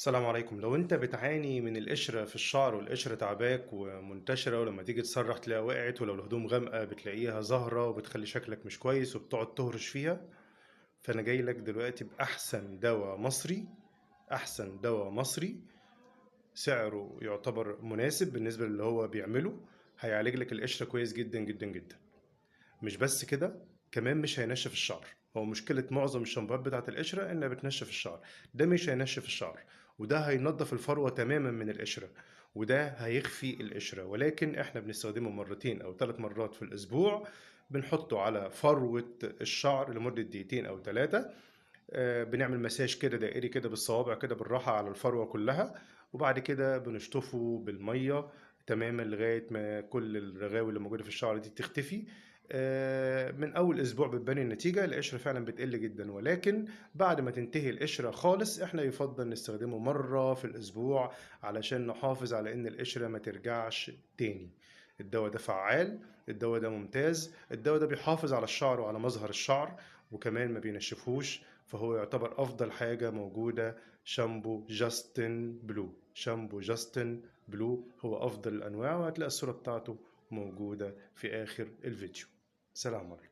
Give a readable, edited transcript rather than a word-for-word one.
السلام عليكم. لو انت بتعاني من القشرة في الشعر والقشرة تعباك ومنتشرة، ولما تيجي تسرح تلاقيها وقعت، ولو الهدوم غامقة بتلاقيها زهرة وبتخلي شكلك مش كويس وبتقعد تهرش فيها، فانا جاي لك دلوقتي بأحسن دواء مصري، احسن دواء مصري سعره يعتبر مناسب بالنسبة للي هو بيعمله، هيعالج لك القشرة كويس جدا جدا جدا. مش بس كده، كمان مش هينشف الشعر. هو مشكلة معظم الشامبوهات بتاعت القشرة إنها بتنشف الشعر، ده مش هينشف الشعر، وده هينظف الفروة تماما من القشرة، وده هيخفي القشرة. ولكن احنا بنستخدمه مرتين أو 3 مرات في الأسبوع، بنحطه على فروة الشعر لمدة دقيقتين أو 3، بنعمل مساج كده دائري كده بالصوابع كده بالراحة على الفروة كلها، وبعد كده بنشطفه بالمية تماما لغاية ما كل الرغاوي اللي موجودة في الشعر دي تختفي. من أول أسبوع بتبان النتيجة، القشرة فعلا بتقل جدا، ولكن بعد ما تنتهي القشرة خالص احنا يفضل نستخدمه مرة في الأسبوع علشان نحافظ على إن القشرة ما ترجعش تاني. الدواء ده فعال، الدواء ده ممتاز، الدواء ده بيحافظ على الشعر وعلى مظهر الشعر، وكمان ما بينشفهوش، فهو يعتبر أفضل حاجة موجودة. شامبو جاستن بلو، شامبو جاستن بلو هو أفضل الأنواع، وهتلاقي الصورة بتاعته موجودة في آخر الفيديو. سلام عليكم.